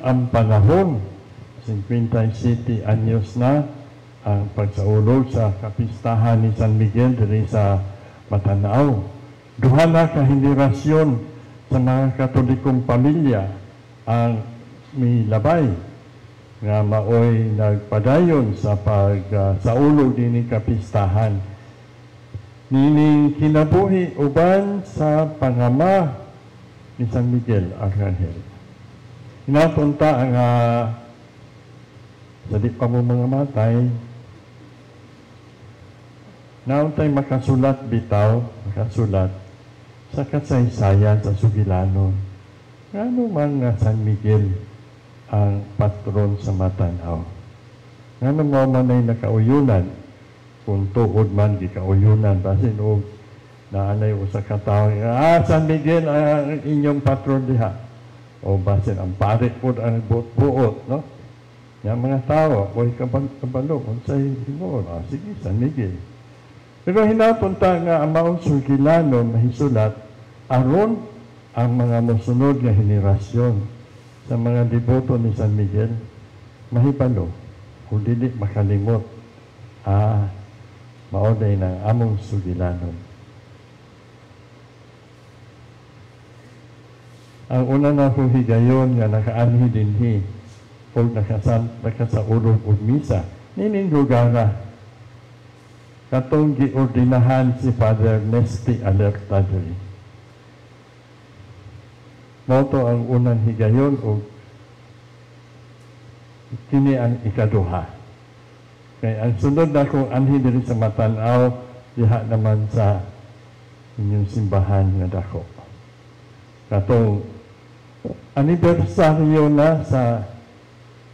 ang panahon. 57 anyos na ang pagsaulog sa kapistahan ni San Miguel diri sa Matanao. Duha na ka henerasyon sa mga Katolikong pamilya ang milabay nga maoy nagpadayon sa pagsaulog dinhi kapistahan. Nining kinabuhi uban sa pangama ni San Miguel Arcangel. Hinatunta ang sa di pa mo mga matay, nauntay makasulat bitaw, makasulat sa kasaysayan sa Sugilanon. Ngano man nga San Miguel ang patron sa Matanaw? Ngano mo man ay nakauyunan, kung tuod man gikauyunan, basin og naanay usa ka tawo, San Miguel ang inyong patron diha. O basin ang pare pod ang buot-buot, no? Yang mga tao, oy kabalo, unsay himuon, sige, San Miguel. Pero hinapunta nga ang maong Sugilanon mahisulat aron ang mga mosunod nga henerasyon sa mga deboto ni San Miguel mahibalo kung dili makalimot, mao day nang among Sugilanon. Ang una na akong higayon nga nakaanhi dinhi o nakasaulog og misa nining lugara katong giordinahan si Father Nesty Alerta diri. Mao to ang unang higayon og kini ang ikaduha. Kay ang sunod na akong anhi diri sa Matanaw diha naman sa inyong simbahan nga dako. Katong anibersaryo na sa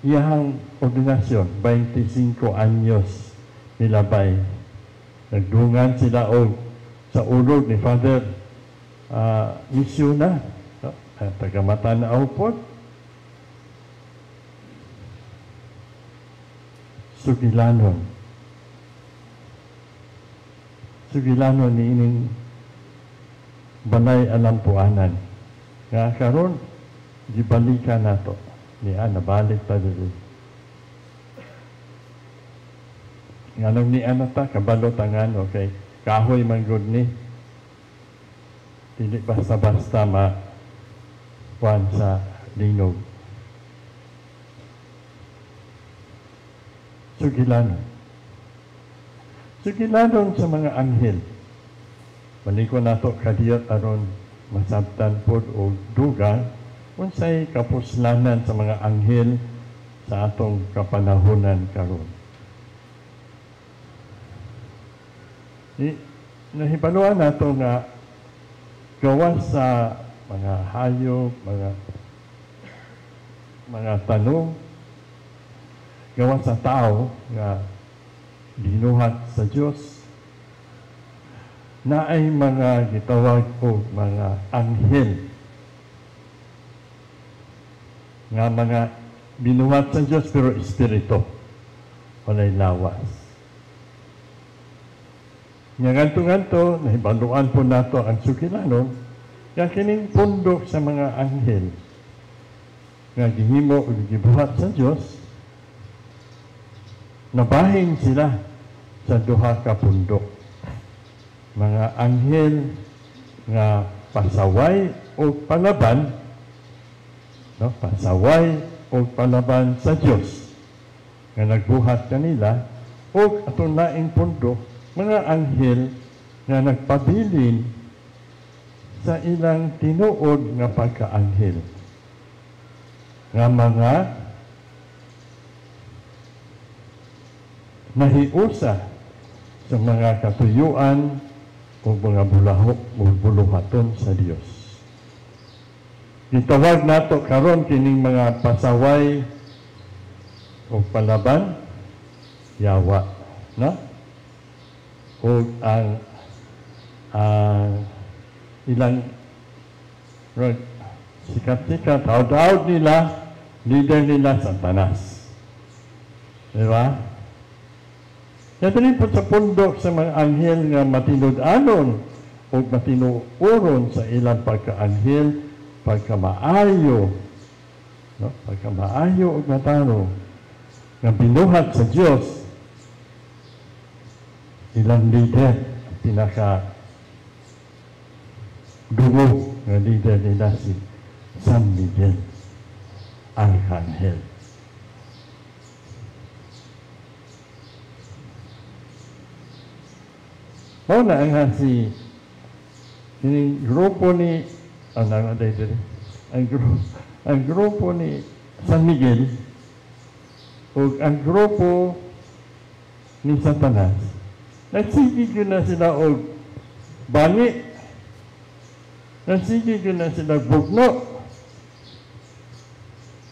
iyahang ordinasyon, 25 anyos nilabay. Nagdungan sila og sa ulog ni Father Misyona, no? Taga Matanaw po. Sugilanon. Sugilanon ni ining balay alampuanan. Nga karon gibalikan nato. Niya nabalik ta diri. Nganong niya na ta kabalo tangan, okay. Kahoy man gud ni. Dili basta-basta ma kuan sa linog. Sugilanon. Sugilanon sa mga anghel. Balikon nato kadiyot aron masabtan pod og dugang unsay kapuslanan sa mga anghel sa atong kapanahonan karon. Nahibaluan nato nga gawas sa mga hayop, mga tanong, gawas sa tao nga ginuhat sa Dios, naay mga gitawag og mga anghel nga mga binuhat sa Dios pero espiritu, walay lawas. Nga nganto-nganto, nahibaluan po nato ang sugilanon, nga kining pundok sa mga anghel nga gihimo o gibuhat sa Dios, nabahin sila sa duha ka pundok. Mga anghel nga pasaway o palaban, no? Pasaway o palaban sa Dios nga nagbuhat kanila, o atong laing pundok, mga anghel nga nagpabilin sa ilang tinuod nga pagkaanghel, nga mga nahiusa sa mga katuyuan o mga buluhaton sa Dios. Gitawag nato karon kining mga pasaway o palaban, yawa, no? O ang ilang sikat-sikat, haud-haud nila, leader nila, Satanas. Di ba? Kaya dali po sa pundok sa mga anghel nga matinud-anon o matinuoron sa ilang pagkaanghel, pagkamaayo No? Pagkamaayo og matarong nga binuhat sa Dios, ilang leader, pinaka dugo nga leader nila si San Miguel Arcangel. Mao na ang si kining grupo ni ang grupo ni San Miguel ug ang grupo ni Satanas. Nagsige gyud na sila og bani. Nagsige gyud na sila bugno.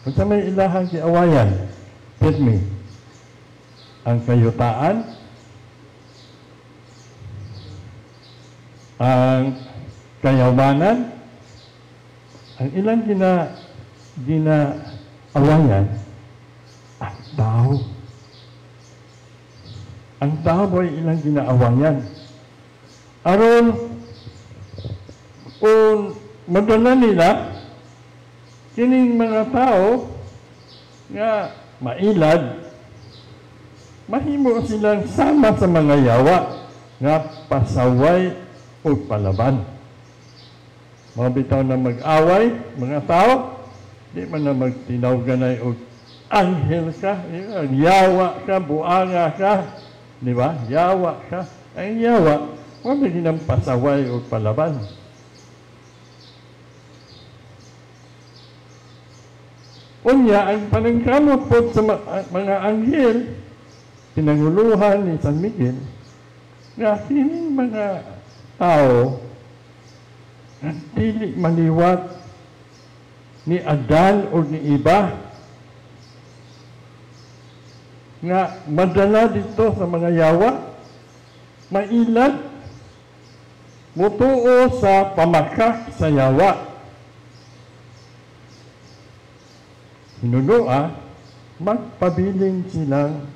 Unsa may ilahang giawayan? Pirmi. Ang kayutaan, ang kayamanan, ang ilang ginaawayan, ang tao. Ang tao ay ilang ginaawayan. Aron, kung madala nila, kining mga tao nga mailad, mahimo silang sama sa mga yawa nga pasaway o palaban. Mga bitaw na mag-away, mga tao, di man na magtinawganay o anghel ka, yawa ka, buanga ka, di ba? Yawa ka. Ang yawa, wala ginang pasaway o palaban. Unya, ang panangkamot po sa mga anghel, pinanguluhan ni San Miguel, nga kining mga tao na dili maliwat ni Adan o ni Iba nga madala dito sa mga yawa, mailad, mutuo sa pamakak sa yawa. Hinunua, magpabiling silang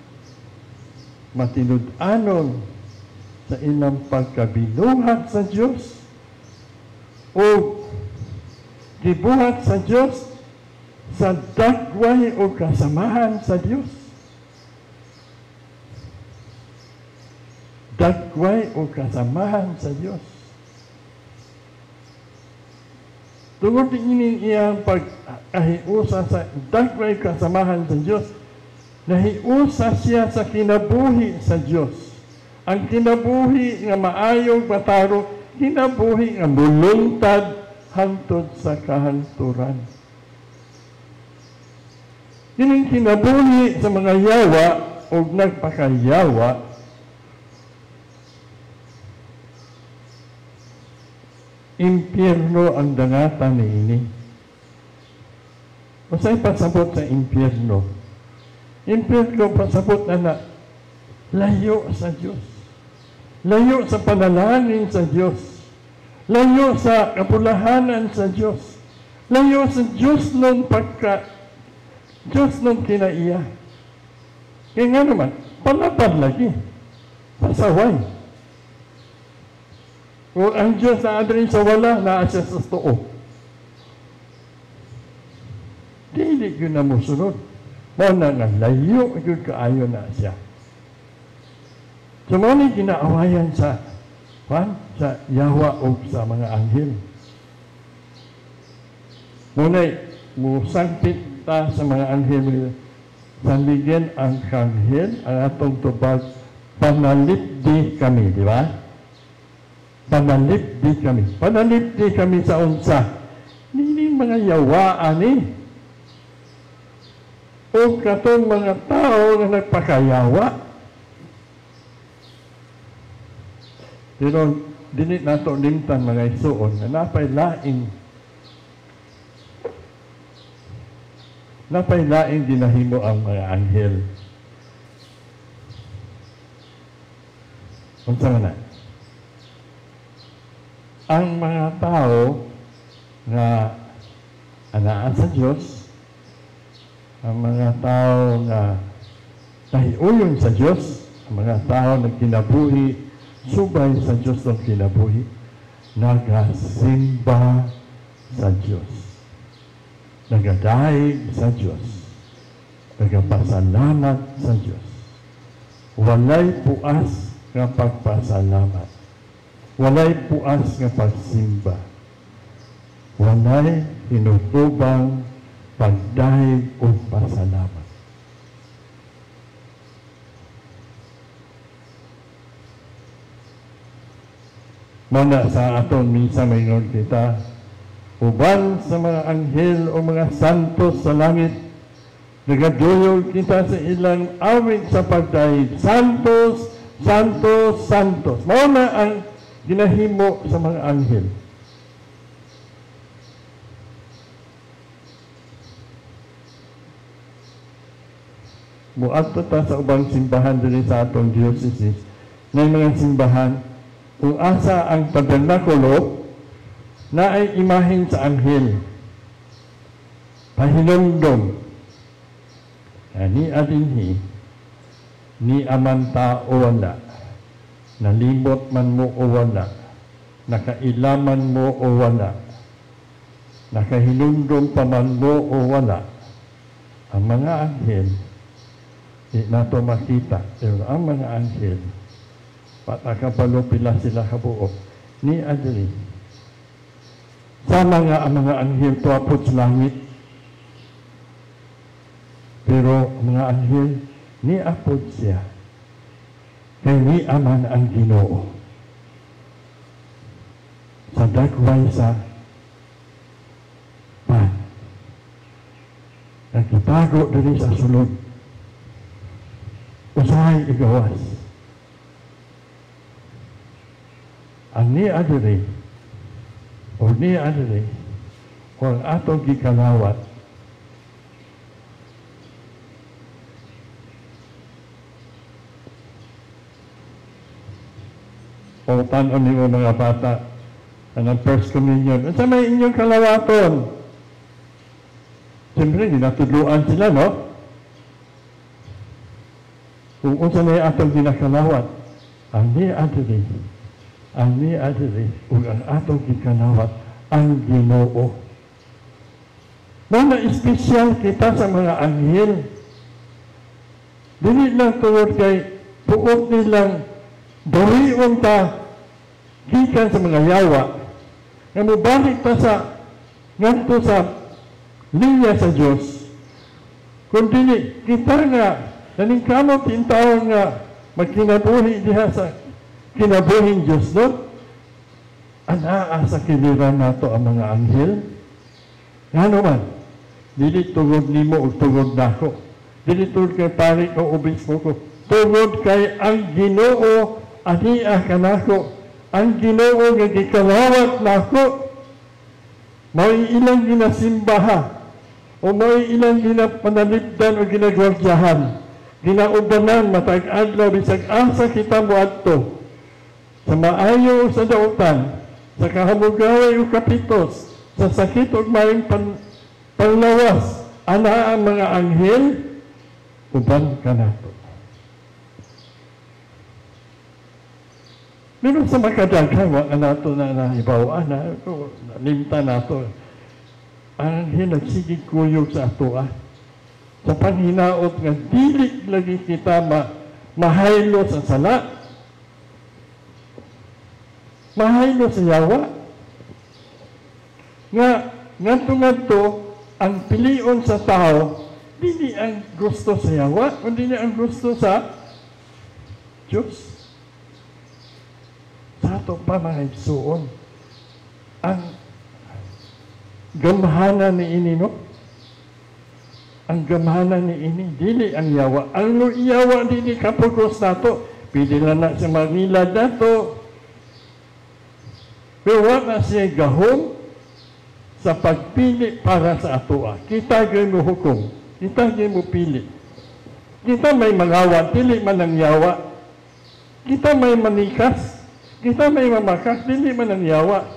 matinud-anon sa ilang pagkabinuhat sa Diyos o gibuhat sa Diyos sa dagway o kasamahan sa Diyos. Dagway o kasamahan sa Diyos. Tungod ini iyang pagkahiusa sa dagway kasamahan sa Diyos, nahiusa siya sa kinabuhi sa Diyos. Ang kinabuhi nga maayong matarong, kinabuhi nga mulungtad hangtod sa kahanturan. Kining kinabuhi sa mga yawa o nagpakayawa, impyerno ang dangatan niini. Unsay pasabot sa impyerno? Impyerno pasabot na layo sa Dios. Layo sa panalangin sa Dios. Layo sa kapulahanan sa Dios. Layo sa Dios nung pagka Dios nung kinaiya. Kaya nga naman, palaban lagi. Pasaway. Kung ang Diyos na adrin sa wala, naa siya sa tuo. Dili yun na musunod. Mao na nga layo yun kaayo na siya. So mao ni ginaawayan sa Juan, sa yawa o sa mga anghel. Ngunay, musangpit ta sa mga anghel. San Miguel ang kanghel, ang atong tubag, panalipdi kami, di ba? Panalipdi kami. Panalipdi kami sa unsa. Nining mga yawaan eh. O katong mga tao nga nagpakayawa. Pero dili nato limtan mga igsuon nga napay laing ginahimo ang mga anghel. Unsa man na? Ang mga tao nga anaa sa Dios, ang mga tao nga nahiuyon sa Dios, ang mga tao na kinabuhi subay sa Dios ng kinabuhi, nagasimba sa Dios. Nagadahig sa Diyos. Nagapasalamat sa Diyos. Walay puas nga pagpasalamat. Walay puas nga pagsimba. Walay hinutubang pagdahig o pasalamat. Muna sa atong misa maingon kita, uban sa mga anghel o mga santos sa langit, nagaduyog kita sa ilang awit sa pagdahig, Santos, Santos, Santos. Mao na ang ginahimo sa mga anghel. Muadto ta sa ubang simbahan diri sa atong diocese, na mga simbahan kung asa ang tabernakulo na ay imahen sa anghel. Pahinumdom ni adinhi ni aman ta o wala, nalimot man mo o wala, nakailaman mo o wala, nakahinumdom pa man mo o wala, ang mga anghel di nato makita, pero ang mga anghel patakabalo pila sila kabuok ni adri. Sama nga ang mga anghel tuapod sa langit, pero ang mga anghel ni apod siya kay ni aman ang Ginoo sa dagway sa pan nagitago diri sa sulod, usahay igawas. Ang ni adiri o ni adiri o ang atong gikalawat o tan-on nimo mga bata ang first communion, unsa may inyong kalawaton? Siyempre, ginatudloan sila, no? Kung unsa may atong ginakalawat, ang ni adiri, ang ni adiri ug ang atong gikalawat ang Ginoo. Muna espesyal kita sa mga anghel. Dili lang tungod kay puot nilang dawion ta gikan sa mga yawa, nga mobalik ta sa ngadto sa linya sa Dios. Kun dili kita nga naningkamot intawon nga magkinabuhi diha sa kinabuhing Diyos, no? Anaa sa kiliran nato ang mga anghel? Ngano man, dili tungod nimo o tungod nako, dili tungod kay pari o obispo ko, tungod kay ang Ginoo ania kanako, ang Ginoo nga gikalawat nako, mao'y ilang ginasimbaha o mao'y ilang ginapanalipdan o ginagwardyahan, ginaubanan matag adlaw bisag asa kita moadto, sa maayo o sa dautan, sa kahamugaway o kapitos, sa sakit o maayong panglawas, ana ang mga anghel uban kanato. Pero sa makadaghan, wa nato na nahibaw-an, nalimta nato. Ang anghel nagsigig kuyog sa atoa. Sa panghinaot nga dili lagi kita mahaylo sa sala, mahaylo sa yawa. Nga ngadto-ngadto ang pilion sa tao, dili ang gusto sa yawa, kundi ang gusto sa Diyos. Sa ato pa mga igsuon, ang gamhanan ni ini, no? Ang gamhanan ni ini, dili ang yawa. Ang yawa dili kapugos nato, pili lang na sa mangilad nato. Pero wala siya gahom sa pagpili para sa atoa. Kita gyud mo hukom, kita gyud mo pili. Kita may mangawa, dili man ang yawa. Kita may manikas, kita may mamakas, dili man ang yawa.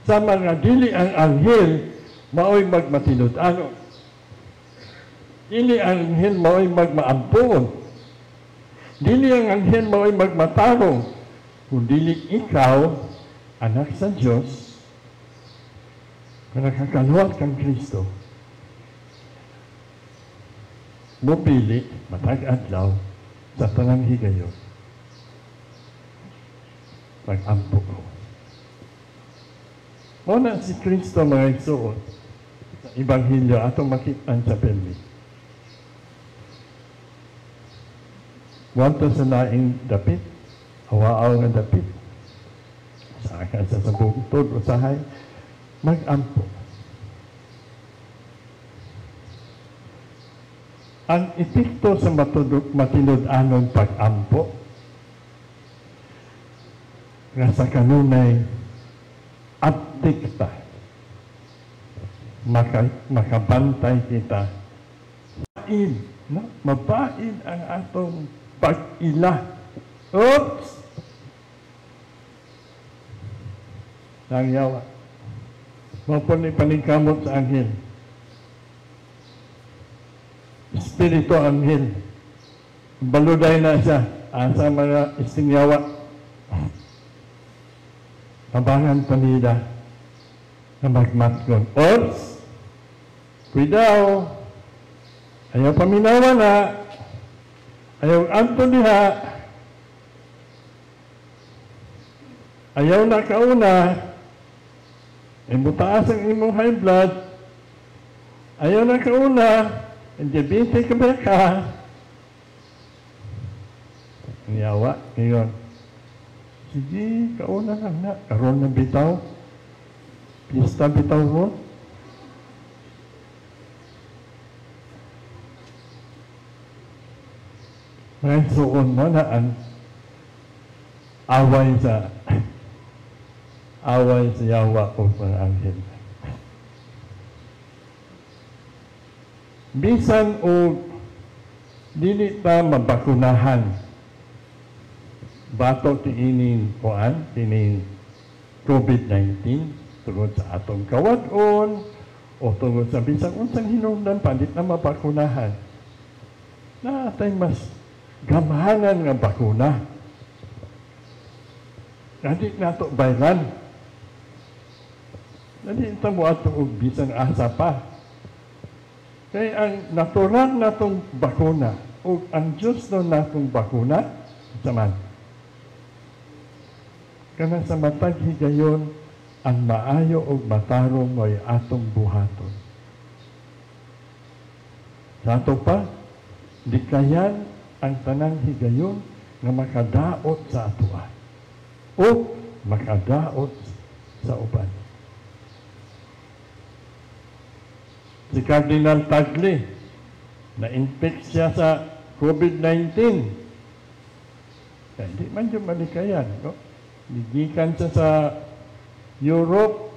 Sa mga dili ang anghel, maoy magmatinud-ano. Dili ang anghel maoy magmaampoon. Dili ang anghel maoy magmatarong. Kung dili ikaw, anak sa Diyos, kung nakakaluwat kang Kristo, Mupili matag adlaw sa tanang higayon. Pag-ampo ko. Mao na si Kristo, mga igsoon, sa Ebanghelyo atong makit-an sa permi. Wanto sa laing dapit, hawaaw nga dapit, sa akan sa bugtod usahay, mag-ampo. Ang epekto sa matinud-anong pag-ampo, nga sa kanunay, abdik ta, makabantay kita, mabain, no? Mabain ang atong pag-ila. Oops! Nangyawa. Mapun ni paningkamot sa anghel. Espiritu anghel. Baluday na siya asa mga istingyawa. Tabangan panida na magmatgon. Oops! Cuidado! Ayaw paminawa na. Ayaw anto diha. Ayaw na kauna. Ay mutaas ang imong high blood. Ayaw na kauna. Ang diabetes ka ba ka? Ang yawa, ngayon. Sige, kauna lang na. Karoon na bitaw. Pista bitaw mo. Ngayon, suon mo na ang away sa yawa o mga anghel. Bisan o dili ta mabakunahan, bato tiining kuan, tiining COVID-19, tungod sa atong kawad-on, o tungod sa bisan unsang hinungdan pa, di ta mabakunahan. Naatay mas gamhanan nga bakuna. Dili nato bayran. Dili ta mo ato og bisan asa pa. Kay ang natural natong bakuna o ang Diyos no natong bakuna sa man. Kana sa matag higayon ang maayo og matarong mo'y atong buhaton. Sa ato pa, dikayan ang tanang higayon nga makadaot sa atoa o makadaot sa uban. Si Cardinal Tagle, na-infect siya sa COVID-19. Kaya hindi man yung malikayan, no? Gigikan siya sa Europe.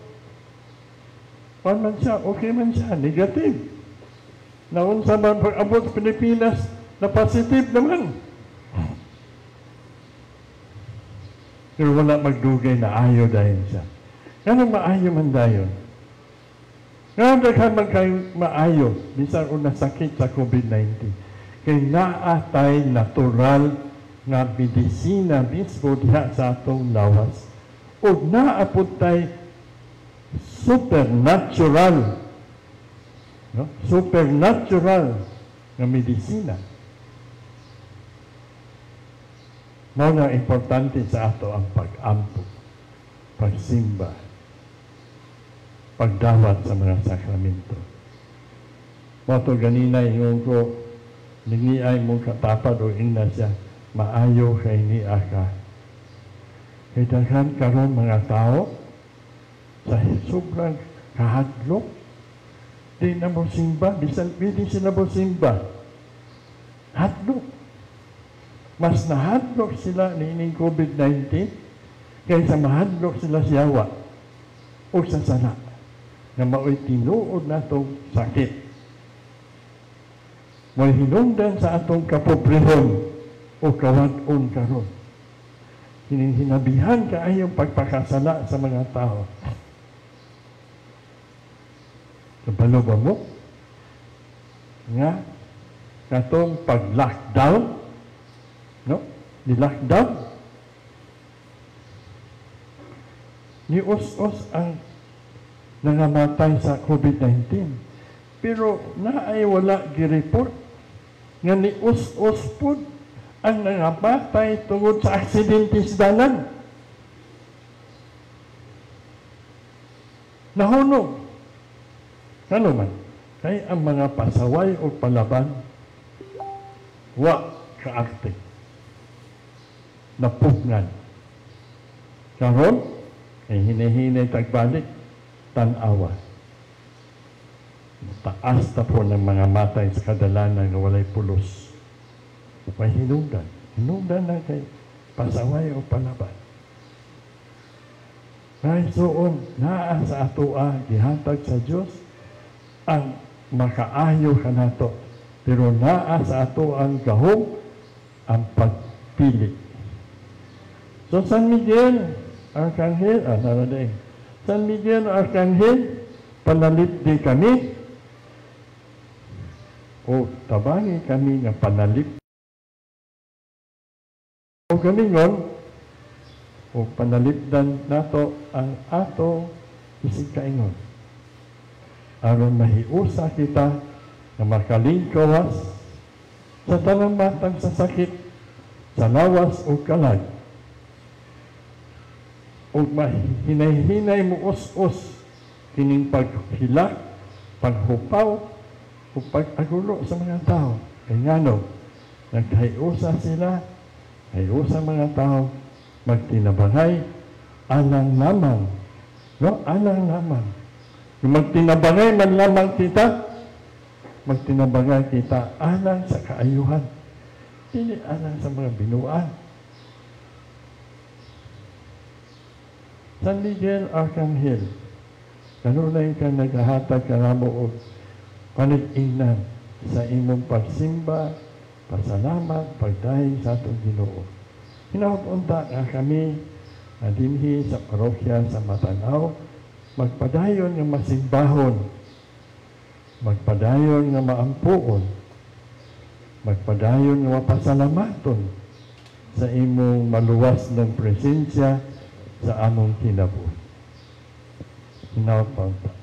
Pan man siya, okay man siya, negative. Naunsa man pag-abot sa Pilipinas, na positive naman. Pero wala magdugay na ayo dahil siya. Ganun maayo man dayon. Nga daghan man kayong maayo, bisan una sakit sa COVID-19. Kay naatay natural nga medisina mismo diha sa atong lawas. O naapod tay supernatural, no? Supernatural nga medisina. Mao na importante sa ato ang pag-ampo, pagsimba, pagdawat sa mga sakramento. Mao to ganina ingon ko, ningiay mong katapad o ingna siya, maayo kay niya ka. Kay daghan karon mga tao sa sobrang kahadlok, di na mo simba, bisan pwede sila mo simba. Hadlok. Mas nahadlok sila niining COVID-19 kaysa mahadlok sila sa yawa o sa sala na mao'y tinuod natong sakit. Mo'y hinungdan sa atong kapobrehon o kawad-on karon. Hinihinabihan kaayong pagpakasala sa mga tao. Kabalo ba mo? Nga, katong pag-lockdown, no? Ni-lockdown. Ni-os-os ang nangamatay sa COVID-19. Pero naay wala gi-report. Nga ni us-us pud ang nangamatay tungod sa aksidente sa dalan. Nahunog. Kano man? Kay ang mga pasaway o palaban, wa kaarte. Napugnan. Karon, ay hinihinay tagbalik, tanawa. Taas na po ng mga matay sa kadalanan nga walay pulos. May hinungdan. Hinungdan na kay pasaway o palaban. Kahit suon, naa sa atoa, gihatag sa Diyos, ang makaayo kanato. Pero naa sa ato ang gahom, ang pagpili. So San Miguel Arcangel, San Miguel Arcangel, panalipdi kami, o tabangi kami nga panalip. O galingon, o panalipdan nato ang ato isig kaingon. Aron mahiusa kita na makalingkawas sa tanang matang sa sakit, sa lawas o kalag. O mahinay-hinay mo us-us kining paghilak, paghupaw, o pag-agulo sa mga tao. Kaya ngano, naghiusa sila, hiusa mga tao, magtinabangay, alang lamang. No? Alang lamang. Kung magtinabangay man lamang kita, magtinabangay kita alang sa kaayuhan. Dili alang sa mga binuan. San Miguel Arcangel, kanunay kang naghahatag kanamo og panig-ingnan sa imong pagsimba, pasalamat, pagdaig sa atong Ginoo. Hinaot-unta nga kami nga dinhi sa parokya sa Matanaw, magpadayon nga masimbahon, magpadayon nga maampuon, magpadayon nga mapasalamaton sa imong maluwas ng presensya sa among kinabuhi. Hinaot-unta.